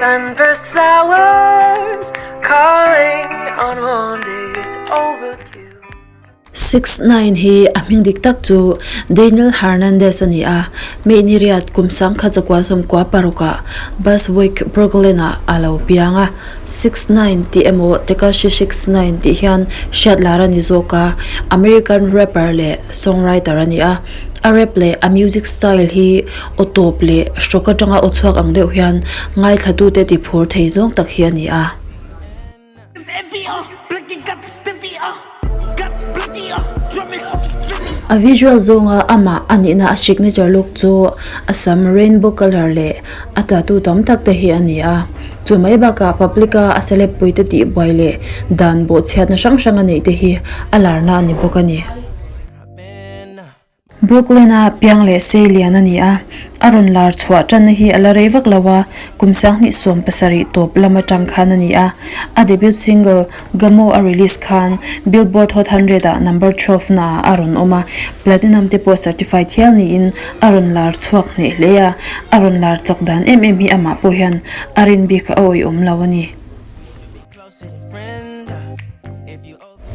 Sunburst flowers calling on warm days overdue. 6ix9ine hi a hming dik tak chu Daniel Hernandez a ni a, May ni riat kum 1996 ah Bushwick, Brooklyn ah a lo piang a. 6ix9ine tih emaw Tekashi 6ix9ine tih hian hriat lar a ni zawk a, American rapper leh songwriter a ni a. A rap leh a music style hi aw tawp leh hrawk atanga aw chhuak ang deuh hian ngaithlatute ti phur thei zawng tak hi a ni a. A visual zawnga amah a nihna a signature look chu a sam rainbow colour leh a tattoo tam tak te hi a ni a. Chu mai bakah public a a celeb pui te tihbuai leh dan bawhchhiatna hrang hrang a neih te hi a larna a ni bawk a ni. Brooklyn-a piang leh sei lian a ni a, a rawn lar chhuah tanna hi a la rei vak lo a, kum 2017 tawp lam atang khan a ni a. A debut single Gamo a release khan Billboard Hot 100 ah number 12 naah a rawn awm a, platinum te pawh certified hial niin a rawn lar chhuak hneh hle a, a rawn lar chak dan em em hi amah pawh hian a rin bik a awihawm lo a ni.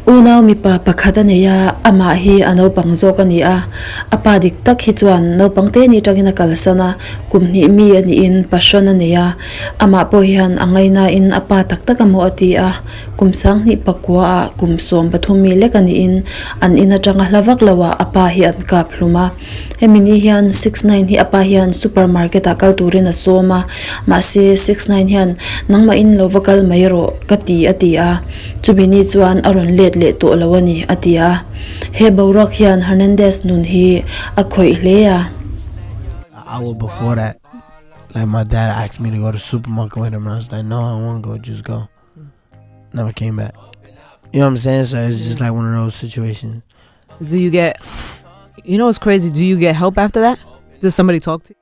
Unau mipa pakhat a nei a, amah hi a naupang zawk a ni a. A pa dik tak hi chuan naupang te ni tangin a kalsan a, kum hnih mi a niin passion a nei a. Amah pawh hian a ngainain a pa tak tak amaw a ti a, kum 20 pakua ah kum 13 mi lek a niin an in atanga hla vak lo ah a pa hi an kap hlum a. Hemi ni hian 6ix9ine hi a pa hian supermarket ah kal turin a sawm a, mahse 6ix9ine hian nangmahin lo va kal mai rawh ka ti a ti a, chumi ni chuan a rawn let leh tawh lo a ni a ti a. He boruak hian Hernandez nun hi a khawih hle a. An hour before that like my dad asked me to go to supermarket with him and I was like no I won't go just go never came back you know what I'm saying so it's just like one of those situations Do you get you know what's crazy do you get help after that does somebody talk to you?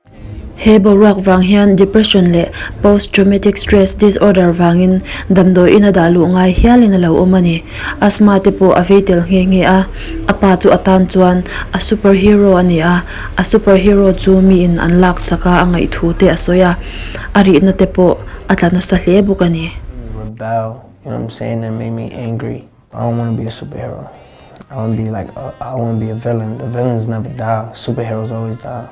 He boruak vang hian depression leh post traumatic stress disorder vangin damdawi in a dah luh ngai hialin a lo awm a ni. Asthma te pawh a vei tel nghe nghe a, a pa chu a tan chuan a superhero a ni a, a superhero chu miin an laksak a a ngaihthu te a sawi a, a rihna te pawh a tla nasa hle bawk a ni. Rebel, you know what I'm saying, and made me angry. I don't want to be a superhero. I want to be like a, I want to be a villain. The villains never die. Superheroes always die.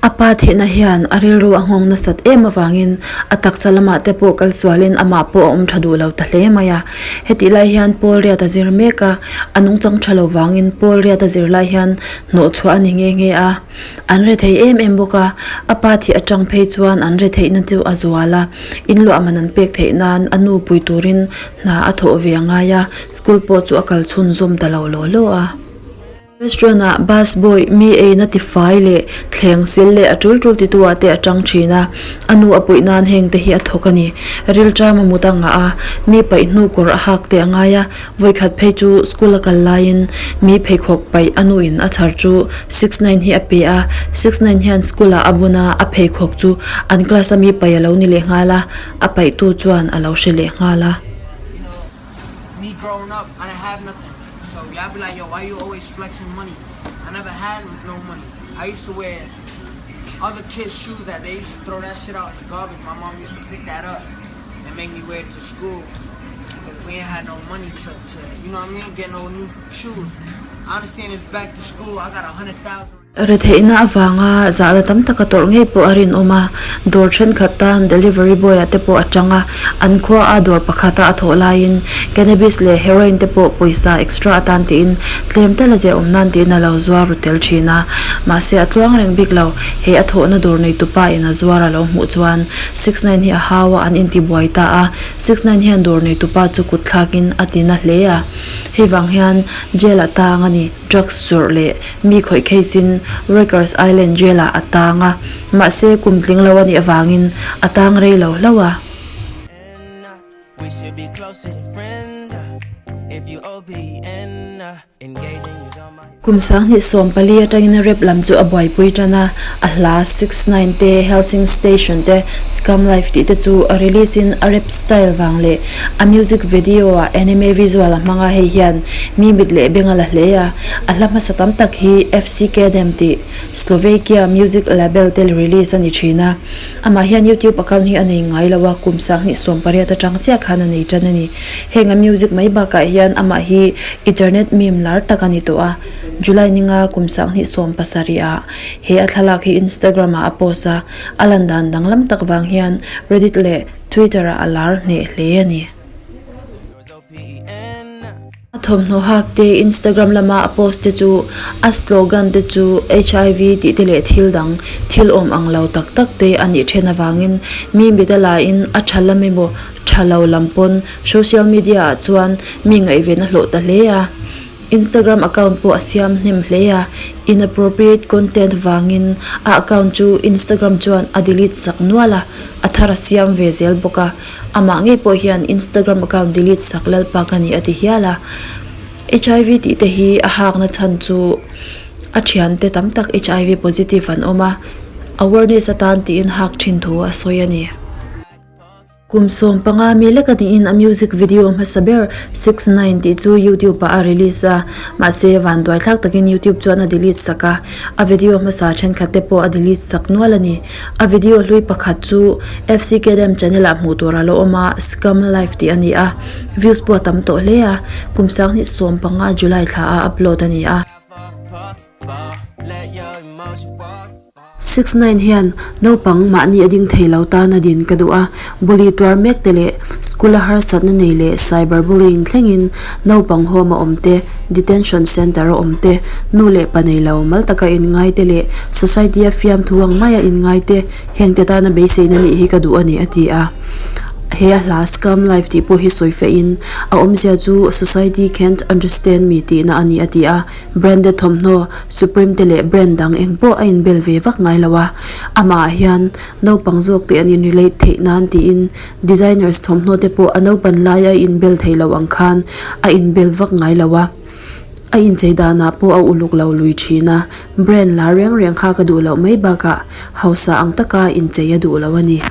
A pa thihna hian a rilru a nghawng nasat em avangin a taksa lamah te pawh kal sualin amah pawh a awm tha duh lo ta hle mai a. Hetih lai hian Paul Riat a zir mek a, a nungchang tha lo vangin Paul Riat a zir lai hian hnawhchhuah a ni nghe nghe a. An rethei em em bawk a, a pa thih atang phei chuan an retheihna chu a zual a, inluah man an pek theih nan a nu pui turin hna a thawh ve a ngai a, school pawh chu a kal chhunzawm ta lo law law a. Restaurant ah bus boy mi eina tifai leh thleng sil leh a tul tul titu ah te a tang thin a, a nu a puih nan heng te hi a thawk a ni. Rilṭam a mut a ngah a, mi paih hnu kawr a hak te a ngai a, Vawikhat phei chu school a kal laiin mi pheikhawk paih a nuin a chhar chu 6ix9ine hi a pe a, 6ix9ine hian school ah a bun a, a pheikhawk chu an class a mi paih a lo ni leh nghal a, a paihtu chuan a lo hre leh nghal a. You know, me growing up, I didn't have nothing. So y'all be like, yo, why you always flexing money? I never had no money. I used to wear other kids' shoes that they used to throw that shit out in the garbage. My mom used to pick that up and make me wear it to school because we ain't had no money to, to you know what I mean, get no new shoes. I understand it's back to school. I got 100,000. Retheihna avanga zahna tam taka tawrh ngei pawh a rinawm a, dawr thenkhat tan delivery boy ah te pawh a tang a, an khua a dawr pakhata a thawh laiin cannabis leh heroin te pawh pawisa extra atan tiin tlem tal a ziahawm nan tiin a lo zuar ru tel thin a, mahse a tluang reng bik lo, he a thawhna dawr neitupa in a zuar a lo hmuh chuan 6ix9ine hi a hau a, an intibuai ta a, 6ix9ine hian dawr neitupa chu kut thlakin a ti na hle a, hei vang hian jail a tang a ni, drugs zawrh leh mi khawih case in Rikers Island jail ah a tang a, mahse kum tling lo a nih avangin a tang rei lo hlauh a. Kum 2014 atangin rap lam chu a buaipui tan a, a hla 6ix9ine te, Helsing Station te, Scum Life tih te chu a release in a rap style vang leh a music video ah anime visual a hmang a, hei hian mi mit leh beng a la hle a, a hla hmasa tam tak hi FC Kedem tih Slovakia music label te release a ni thin a, amah hian YouTube account hi a nei ngai lo a, kum 2018 atang chiah khan a nei tan a ni. Heng a music mai bakah hian amah hi internet meme lar tak a ni tawh a, July ninga kum 2017 ah he a thlalak hi Instagram ah a post a, a lan dan danglam tak vang hian Reddit leh Twitter ah a lar hneh hle a ni. A thawmhnaw hak te Instagram lama a post te chu a slogan te chu HIV tih te leh thil dang thil awm ang lo tak tak te a nih then avangin mi mit a laiin a tha lam emaw tha lo lam pawn social media ah chuan mi ngaihven a hlawh ta hle a. Instagram account pawh a siam hnem hle a, inappropriate content vangin a account chu Instagram chuan a delete sak nual a, a thar a siam ve zel bawk a. Amah ngei pawh hian Instagram account delete sak lalpa ka ni a ti hial a. HIV tih te hi a hakna chhan chu a thiante tam tak HIV positive an awm a, awareness atan tiin hak thin thu a sawi a ni. Kum 15 mi lek a niin a music video hmasa ber 6ix9ine tih chu YouTube ah a release a, mahse vanduai thlak takin YouTube chuan a delete sak a, a video hmasa thenkhat te pawh a delete sak nual a ni. A video hlui pakhat chu FCKdem channel ah hmuh tur a lo awm a, Scum Life tih a ni a, views pawh a tam tawh hle a, kum 2015 July thla ah upload a ni a. 6ix9ine hian naupang mahni a ding thei lo tan a din ka duh a, bully tuar mek te leh school a harsatna nei leh cyber bullying thlengin naupang home a awm te, detention centre a awm te, nu leh pa nei lo mal taka inngai te leh society a fiamthu ang maia inngai te heng te tana beiseina nih hi ka duh a ni a ti a. He a hla Scum Life tih pawh hi sawi feih in a awmzia chu society can't understand me tihna a ni a ti a. Branded thawmhnaw, Supreme te leh brand dang eng pawh a inbel ve vak ngai lo a, amah ah hian naupang zawk te an in relate theih nan tiin designers thawmhnaw te pawh a naupan lai a inbel thei lo ang khan a inbel vak ngai lo a, a inchei danah pawh a uluk lo lui thin a, brand lar reng reng kha ka duh loh mai bakah hausa ang taka inchei a duh lo a ni.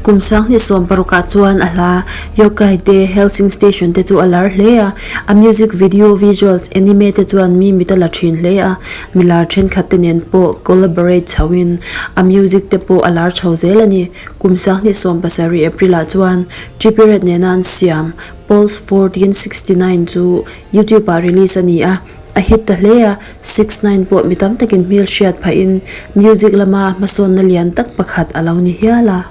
Kum 2016 ah chuan a hla Yokai te Hellsing Station te chu a lar hle a, a music video visuals anime te chuan mi mit a la thin hle a, milar thenkhat te nen pawh collaborate chho in a music te pawh a lar chho zel a ni. Kum 2017 April ah chuan Trippie Redd nena an siam Pulse 1469 chu YouTube ah release a ni a, A hit ta hle a, 6ix9ine pawh mi tam takin hmel hriat phahin music lama hmasawnna lian tak pakhat a lo ni hial a.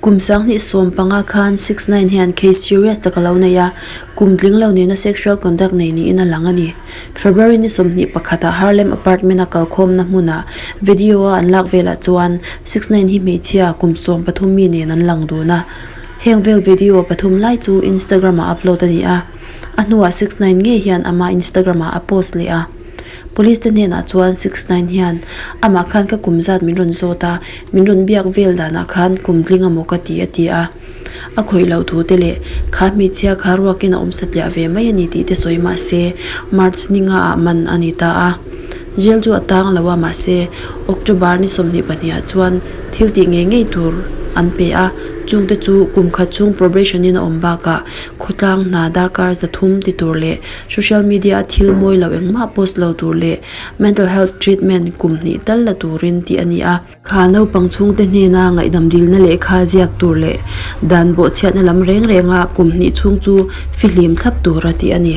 Kum 2015 khan 6ix9ine hian case serious tak a lo nei a, kum tling lo nena sexual contact nei niin a lang a ni. February ni 21 ah Harlem apartment a kalkhawmna hmunah video a an lak velah chuan 6ix9ine hi hmeichhia kum 13 mi nen an lang dun a. Heng vel video pathum lai chu Instagram ah upload a ni a, a hnuah 6ix9ine ngei hian ama Instagram ah a post leh a. Police te hnenah chuan 6ix9ine hian amah khan ka kum zat min rawn zawt a, min rawn biak vel danah khan kum tling amaw ka ti a ti a. A khawih loh thu te leh kha hmeichhia kha ruakin a awm satliah ve mai a ni tih te sawi mahse March ni nga ah man a ni ta a. Jail chu a tang lo a mahse October ni 22 ah chuan thil tih ngei ngei tur an pe a, chungte chu kum khat chhung probation in a awm bakah khawtlang hna darkar 300 ti tur leh social media a thil mawi lo engmah post lo tur leh mental health treatment kum hnih tal la turin tih a ni a. Kha naupang chhungte hnena ngaihdam dilna lehkha ziak tur leh dan bawhchhiatna lam reng renga kum hnih chhung chu fihlim thlap tur a tih a ni.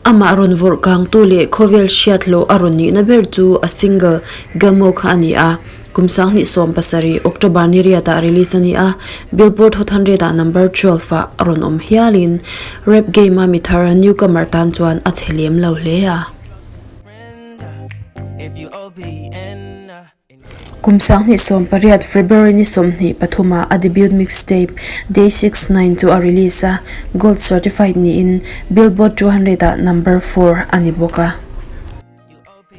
Amah rawn vawrh kangtu leh khawvel hriat hlawh a rawn nihna ber chu a single Gamo kha a ni a. Kum 2017 October ni riatah release a ni a, Billboard Hot 100 ah number 12 ah a rawn awm hialin rap game a mi thar newcomer tan chuan a chhe lem lo hle a. Kum 2018 February ni 23 ah a debut mixtape Day 6ix9ine chu a release a, Gold certified niin Billboard 200 ah number 4 a ni bawk a.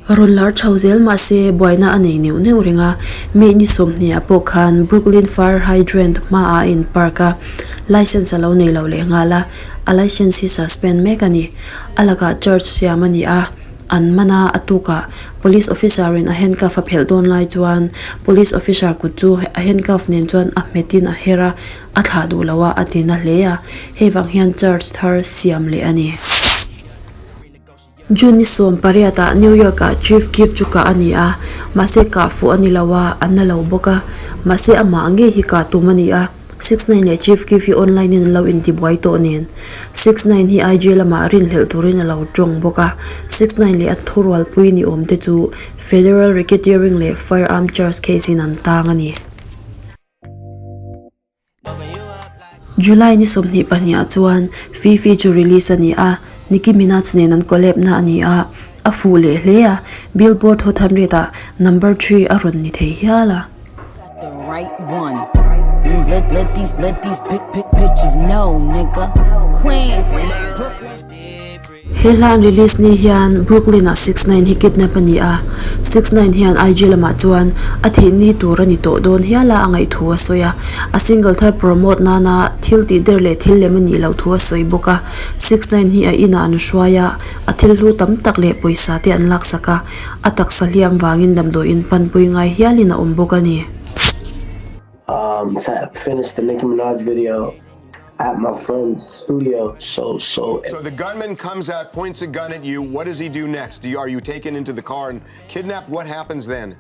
Rawn lar chho zel mah se buaina a nei neuh neuh reng a, May ni sawmhnih ah pawh khan Brooklyn Fire Hydrant hmaah a in park a, licence a lo nei lo leh nghal a, a licence hi suspend mek a ni. A lakah charge siam a ni a, an man a, a tukah police officer in a handcuff a phelh dawn lai chuan police officer kut chu a handcuff nen chuan a hmet in a her a, a thlah duh lo a, a ti na hle a, hei vang hian charge thar siam leh a ni. June ni 18 ah New York ah Chief Keef chu kah a ni a, mahse kah fuh a ni lo a, a na lo bawk a, mahse amah ngei hi kah tum a ni a, 69 leh Chief Keef hi online in an lo intibuai tawh nen. 69 hi IG lamah rinhlelh turin a lo tawng bawk a, 69 leh a thurualpui ni awm te chu Federal Racketeering leh Firearm Charge case in an tang a ni. July ni 22 ah chuan Fifi chu release a ni a, Nicki Minaj nen an collab na a ni a, a fuh leh hle a, Billboard Hot 100 ah number 3 a rawn ni thei hial a. He hla an release ni hian Brooklyn ah 6ix9ine hi kidnap a ni a, 6ix9ine hian IG lamah chuan a thih ni tur a ni tawh dawn hial a a ngaih thu a sawi a, a single thar promote nana thil tih der leh thil lem a nih loh thu a sawi bawk a, 6ix9ine hi a inah an hruai a, a thil hlu tam tak leh pawisa te an laksak a, a taksa hliam vangin damdawiin panpui ngai hialin a awm bawk a ni. Um, finish the Nicki Minaj video at my friend's studio. So, so. So the gunman comes out, points a gun at you. What does he do next? Do you, are you taken into the car and kidnapped? What happens then?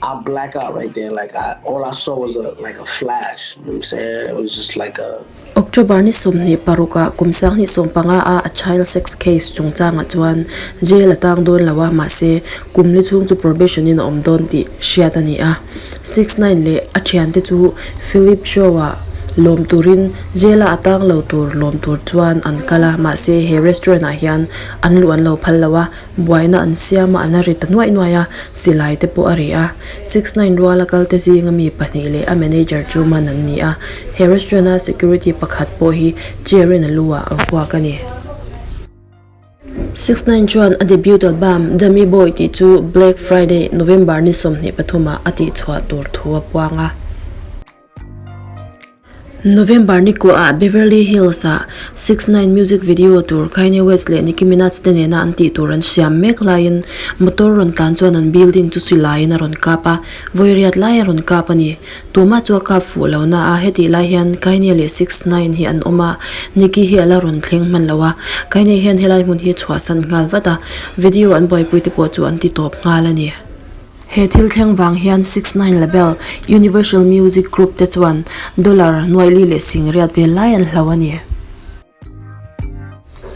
I black out right there. Like I, all I saw was a like a flash. You know what I'm saying? It was just like a. October ni 26 ah kum 2015 a a child sex case chungchangah chuan jail a tang dawn lo a, mahse kum li chhung chu probation in a awm dawn tih hriat a ni a. 69 leh a thiante chu Philip Shaw-ah lawm turin jail-a a tang lo tur lawm tur chuan an kal a, mahse he restaurant-ah hian an luh an lo phal lo a, buaina an siam a, an a ri ta nuaih nuaih a, silai te pawh a ri a. 69 ruala kalte zinga mi pahnih leh a manager chu man an ni a, he restaurant-a security pakhat pawh hi chair-in a lu ah a vuak a ni. 69 chuan a debut album Dummy Boy tih chu Black Friday, November ni 23 ah a tihchhuah tur thu a puang a. November ni kuahah Beverly Hills ah 69 music video tur Kanye West leh Nicki Minaj te nena an tih tur an siam mek laiin motor rawn tlan chuan an building chu silaiin a rawn kap a, vawi riat lai a rawn kap a ni. Tumah chu a kap fuh lo na a, hetih lai hian Kanye leh 69 hi an awm a, Nicki hi a la rawn thleng hman lo a, Kanye hian helai hmun hi chhuahsan nghal vat a, video an buaipui te pawh chu an ti tawp nghal a ni. He thil thleng vang hian 69 label Universal Music Group te chuan dollar nuaili leh singriat vel lai an hlo a ni.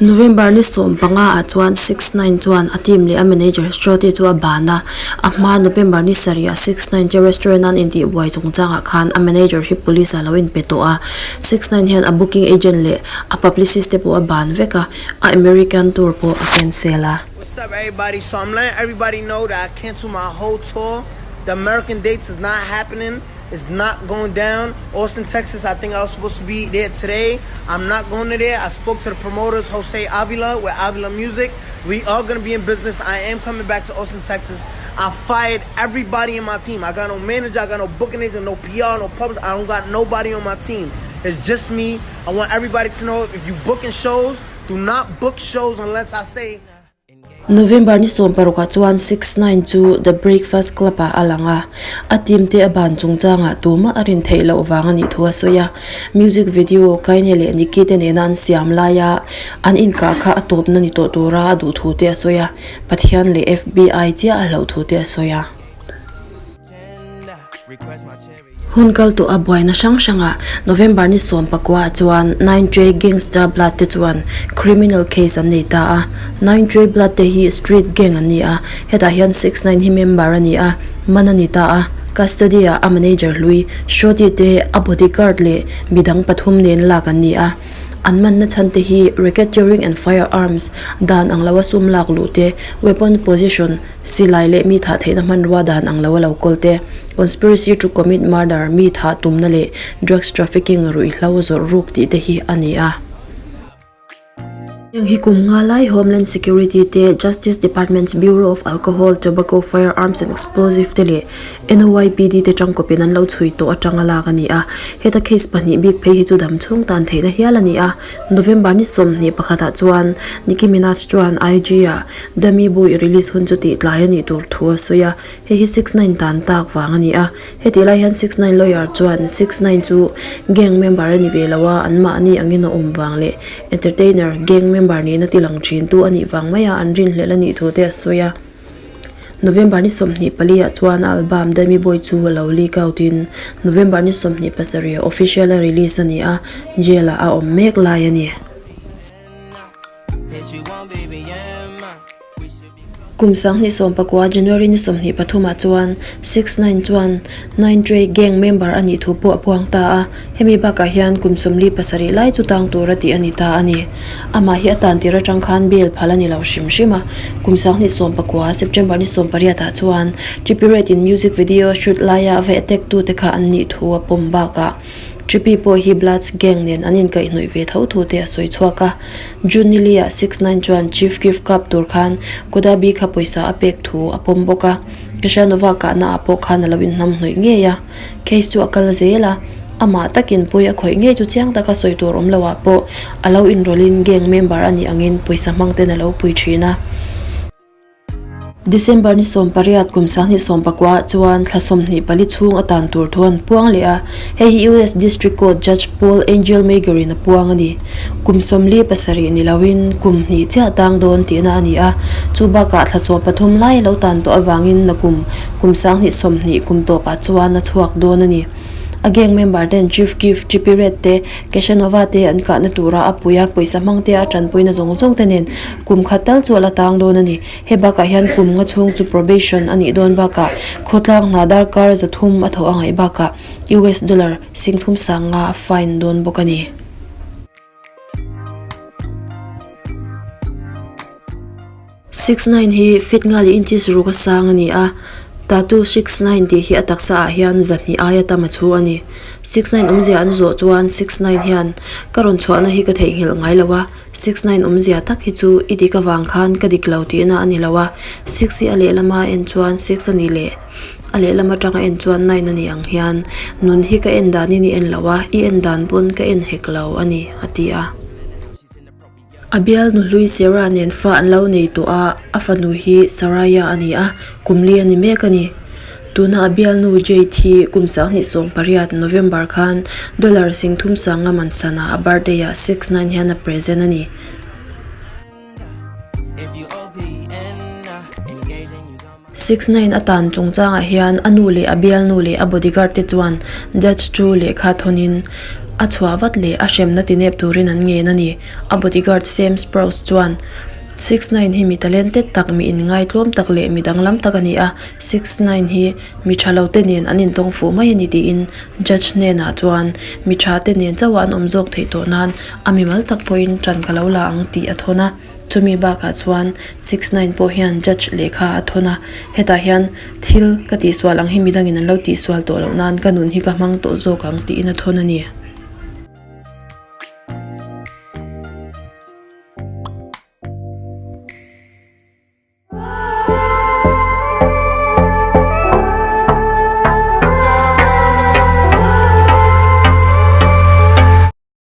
November ni 15 ah chuan 69 chuan a team leh a manager Shorty chu a ban a, a hma November ni sarih ah 69 te restaurant an intih buai chungchangah khan a manager hi police ah lo inpe tawh a, 69 hian a booking agent leh a publicist te pawh a ban vek a, a American tour pawh a cancel a. What's up everybody so I'm letting everybody know that I cancel my whole tour the American dates is not happening It's not going down. Austin, Texas, I think I was supposed to be there today. I'm not going to there. I spoke to the promoters, Jose Avila with Avila Music. We are going to be in business. I am coming back to Austin, Texas. I fired everybody in my team. I got no manager. I got no booking agent, no PR, no public. I don't got nobody on my team. It's just me. I want everybody to know if you booking shows, do not book shows unless I say November ni 16 ah chuan 69 chu The Breakfast Club ah a lang a, a team te a ban chungchangah tumah a rin theih loh vang a nih thu a sawi a. Music video Kanye leh Nicki te nena an siam laia an inkah kha a tawpna ni tawh tura a duh thu te a sawi a, Pathian leh FBI chiah a hlauh thu te a sawi a. Hun kal tawh a buaina hrang hrangah November ni 19 ah chuan Nine Trey Gangsta Blood te chuan criminal case an nei ta a. Nine Trey Blood te hi street gang an ni a, hetah hian 69 hi member a ni a, man a ni ta a. Custody ah a manager hlui Shorty te a bodyguard leh midang pathum nen lak an ni a. An manna chhan te hi racketeering and firearms dan ang lo a sum lak luh te, weapon possession, Silai leh mi thah theihna hmanrua dan ang lo a lo kawl te, conspiracy to commit murder, mi thah tumna leh drugs trafficking ruihhlo zawrh ruk tih te hi a ni a. Heng hi kum nga lai Homeland Security te, Justice Department's Bureau of Alcohol, Tobacco, Firearms and Explosive te leh NYPD te tangkawpin an lo chhui tawh atanga lak a ni a. Heta case pahnih bik phei hi chu dam chhung tan theihna hial a ni a. November ni 21 ah chuan Nicki Minaj chuan IG ah Dummy Boy release hun chu tih tlai a nih tur thu a sawi a. Hei hi 6ix9ine tan tak vang a ni a. Hetih lai hian 6ix9ine lawyer chuan 6ix9ine chu gang member a ni ve lo a, anmahni angin a awm vang leh entertainer gang member nihna ti lang thin tu a nih vang maia an rinhlelh a nih thu te a sawi a. November ni 24 ah chuan a album Dummy Boy chu a lo leak out in November ni 27 ah official a release a ni a, jail ah a awm mek lai a ni. Kum 2019 January ni 23 ah chuan 6ix9ine chuan Nine Trey Gang member a nih thu pawh a puang ta a, hemi bakah hian kum 47 lai chu tang tura tih a ni ta a ni. Amah hi a tan tir atang khan bail phal a ni lo hrim hrim a, kum 2019 September ni 18 ah chuan Trippie Redd in music video shoot laia va attack tute kha an nih thu a pawm bakah Trippie pawh hi Bloods Gang nen an inkaihhnawih ve tho thu te a sawi chhuak a. June ni liah 6ix9ine chuan Chief Keef Cup tur khan Koda B kha pawisa a pek thu a pawm bawk a. Kashanova kahna ah pawh khan a lo inhnam hnawih ngei a. Case chu a kal zel a, amah takin pawi a khawih ngei chu chiang taka sawi tur awm loh ah pawh a lo inrawlhin gang member a nih angin pawisa hmang ten a lo pui thin a. December ni 18 kum 2019 chuan thla 24 chhung a tan tur thu an puang leh a, hei hi US District Court Judge Paul Angel Mager-in a puang a ni. Kum 47 ni loin kum hnih chiah tang dawn tihna a ni a, chu bakah thla 13 lai a lo tan tawh avangin nakum kum 2020 kum tawpah chuan a chhuak dawn a ni. A gang member ten Chief Keef, Trippie Redd te, Keshanova te an kahna tura a pui a, pawisa hmang te a tanpuina zawng zawng te nen kum khat tal chu a la tang dawn a ni. He bakah hian kum nga chhung chu probation a nih dawn bakah khawtlang hna darkar 300 a thawh a ngaih bakah US dollar 3,000 sanga a fine dawn bawk a ni. 6ix9ine hi feet nga leh inches ruk a sang a ni a, tattoo 6ix9ine tih hi a taksa ah hian zahnih aia tam a chhu a ni. 6ix9ine awmzia an zawh chuan 6ix9ine hian ka rawn chhuahna hi ka theihnghilh ngai lo a, 6ix9ine awmzia tak hi chu i dik avang khan ka dik lo tihna a ni lo a, six hi a lehlama en chuan six a ni leh a lehlam atanga en chuan nine a ni ang hian nun hi ka en danin i en lo a, i en dan pawn ka en hek lo a ni a ti a. A bial nuhlui Sarah nen fa an lo nei tawh a, a fanu hi Saraya a ni a, kum li a ni mek a ni. Tuna a bialnu Jade hi kum 2018 November khan dollar 30 sanga man sana a birthday ah 6ix9ine hian a present a ni. 6ix9ine a tan chungchangah hian a nu leh a bialnu leh a bodyguard te chuan judge chu lehkha thawnin a chhuah vat leh a hremna ti nep turin an ngen a ni. A bodyguard Sam Sprouse chuan, 6ix9ine hi mi talented tak, mi inngaitlawm tak leh mi danglam tak a ni a, 6ix9ine hi mi tha lo te nen an intawng fuh mai a ni tiin judge hnenah chuan mi tha te nen chauha an awm zawk theih tawh nan a mimal tak pawhin tan ka lo la ang tih a thawn a. Chumi bakah chuan 6ix9ine pawh hian judge lehkha a thawn a, hetah hian thil ka tihsual ang hi midangin an lo tihsual tawh loh nan ka nun hi ka hmang tawh zawk ang tiin a thawn a ni.